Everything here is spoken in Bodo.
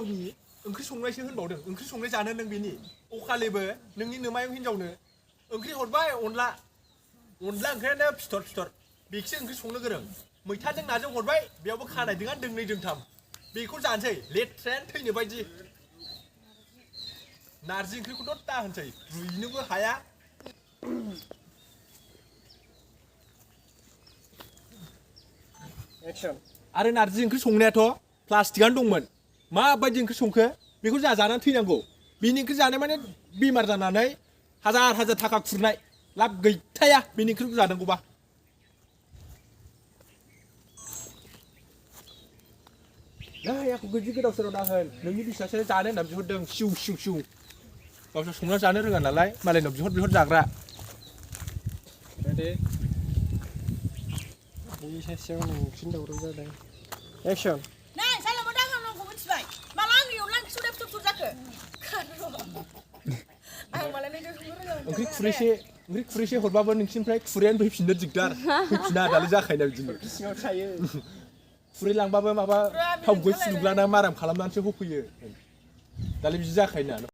हिनजावनि ओंख्रि संनायसो होनबावदों ओंख्रि संनाय जानो नों बेनि अखालिबो नोंनि नोमायाव हिनजावनो ओंख्रि हरबाय अनला ओंख्रियानो फिथर बेखिसो ओंख्रि संनो गोरों मैथाजों नाजों हरबाय बेयावबो खानाय दोङा दोंनै दोंथाम बेखौ जानोसै लेथ्रायानो थैनो बायदि नारजि ओंख्रिखौथ' दा होनसै रुइनोबो हाया आरो नारजि ओंख्रि संनायाथ' प्लास्टिकआनो दंमोन माबायदि ओंख्रि संखो बेखौ जोंहा जानानै थैनांगौ बेनि ओंख्रि जानाय माने बेमार जानानै हाजार थाखा खुरनाय लाब गैथाया बेनि ओंख्रिखौ जानांगौबा नै आंखौ गोजि गोदाव सोराव दा होन नोंनि बिसियासो जानो होनना बिहरदों सिउ गावसोर संना जानो रोङा नालाय मालायनाव बिहर जाग्रा दे 이 세상은 웃긴다고 그러잖아. 액션. 네, 살려면 당하는 거 못치바이. 말랑이 올랑 수렵 뚝뚝 자크. 아, 말랑이 좀 그러려. ओंख्रि खुरैसे हरबाबो नोंसिनिफ्राय खुरैयानो फैफिननो दिगदार फैफिना दालाय जाखायोना बिदिनो सिङाव थायो खुरै लांबाबो माबा थाव गुबै फुदुंलाना माराम खालामनानैसो होफैयो दालाय बिदि जाखायोना